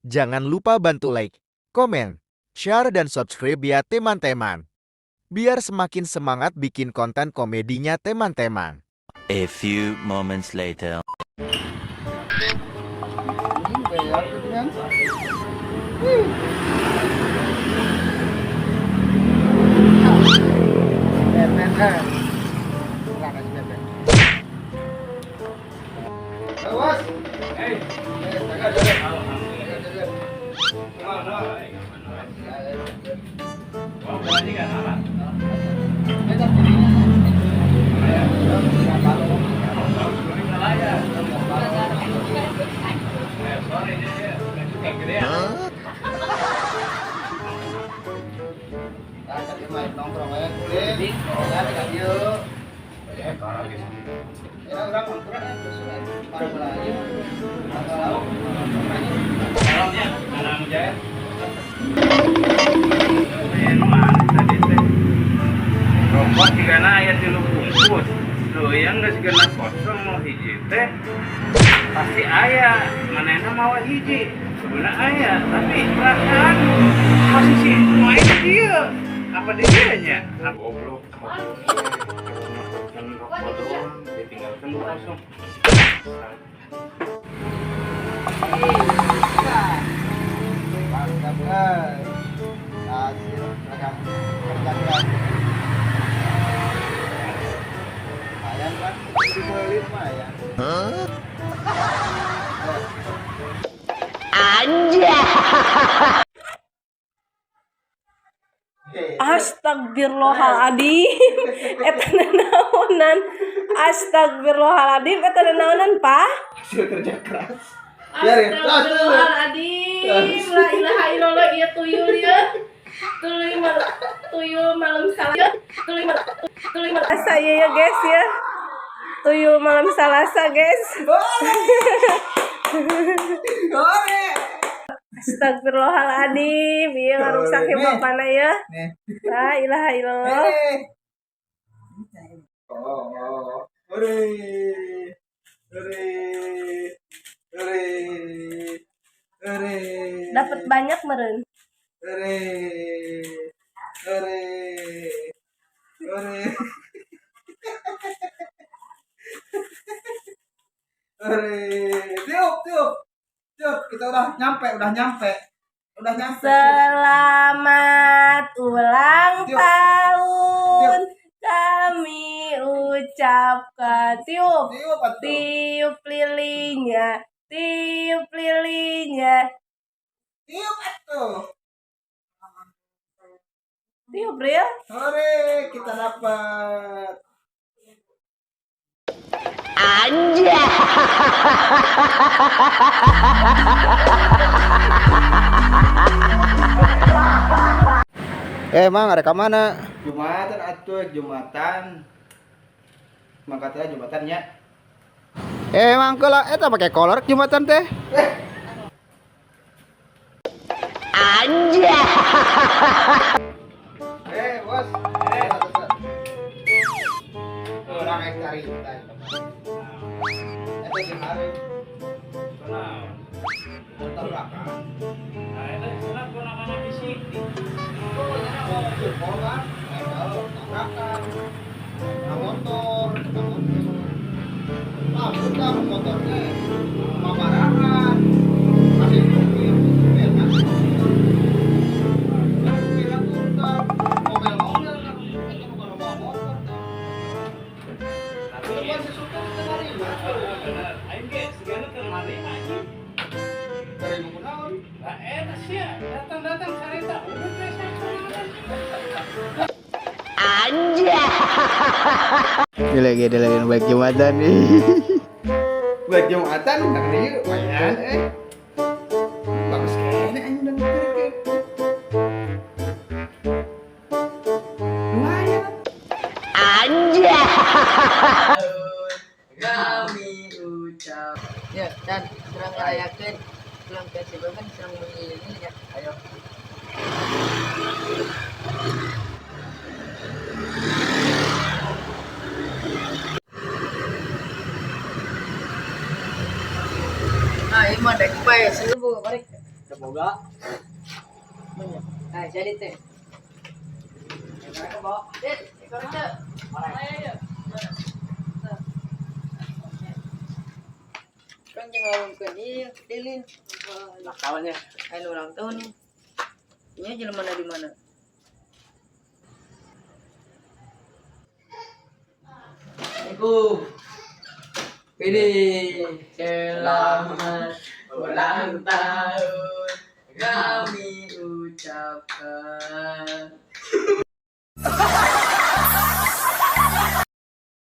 Jangan lupa bantu like, komen, share dan subscribe ya teman-teman. Biar semakin semangat bikin konten komedinya teman-teman. A few moments later. Rokok jigana aya tilu bungkus. Leuweung geus genep kosong mau hiji teh pasti aya, manehna mawa hiji. Sebenarnya aya, tapi perasaan posisi main dia apa di dia nya? Ah, goblok. Kan rokok doang, ditinggalkan kosong. Mantap, guys. Hasil rekam kerja keras. Lumayan kan? Dibeli lumayan. Astagfirullahaladzim, eta naonan? Astagfirullahaladzim, eta naonan, Pak? Hasil kerja keras. Biarin. Astagfirullahaladzim, la ilaha illallah, ieu tuyul ieu. Tuyul malam, tuyul malam Salasa, tuyul malam, tuyul malam Salasa ya ya guys ya. Tuyul malam Salasa, guys. Astagfirullahaladzim, ieu ngaruksak bapana ya. Nih. La ilaha illallah. Nih. Oh, hore. Hore. Hore. Hore. Dapat banyak meren. Hore. Hore. Hore. Hore. Tiup, tiup. Tiup, kita udah nyampe, udah nyampe. Udah nyampe. Selamat ulang Tiup. Tahun kami ucapkan. Tiup. Tiup atuh. Tiup lilinnya, tiup lilinnya. Tiup atuh. Tiup, Ril. Hore, kita dapat. Anjay. Eh, Mang, arek ka mana? Jumatan atuh, Jumatan. Mangkatnya Jumatan nya. Eh, Mang, kela eta pakai kolor Jumatan teh. Anjay. Eh, bos. Eh, urang rek carita. Eta jeung hari Kenal. tabrakan. Nah, eta cenah ponakanna bisi. Oh, nya oh, kan? Eh, kalau tabrakan. Na motor, na motor. Ah, udah motor teh. Babarangan. Masih supir, supir kan. Supir atuh tah. Mobil-mobil kan eta nu bawa motor teh. Tapi Cuman si supir teh narima. Bener. Aing ge sigana teu narima anjing. Dari kunaon? Lah eta sia datang-datang carita udah teh sacorangan. Dia lagi ada lagi baik Jumatan nih. Baik Jumatan, tak ieu lumayan eh. Bagus kayaknya anjing dan mikir. Lumayan. Kami ucap ya dan serang ngerayakan ulang festival kan serang mengelilingi ya. Ayo. Nah, ini mah dek bae seribu balik. Boga. Ah, jadi teh. Dit, ekor itu. Ayo, ayo. Kan jangan ngomongkeun ieu, lilin. Lakawannya. Ayo ulang tahun nih. Ini jelema mana di mana? Assalamualaikum. Ini selamat ulang tahun.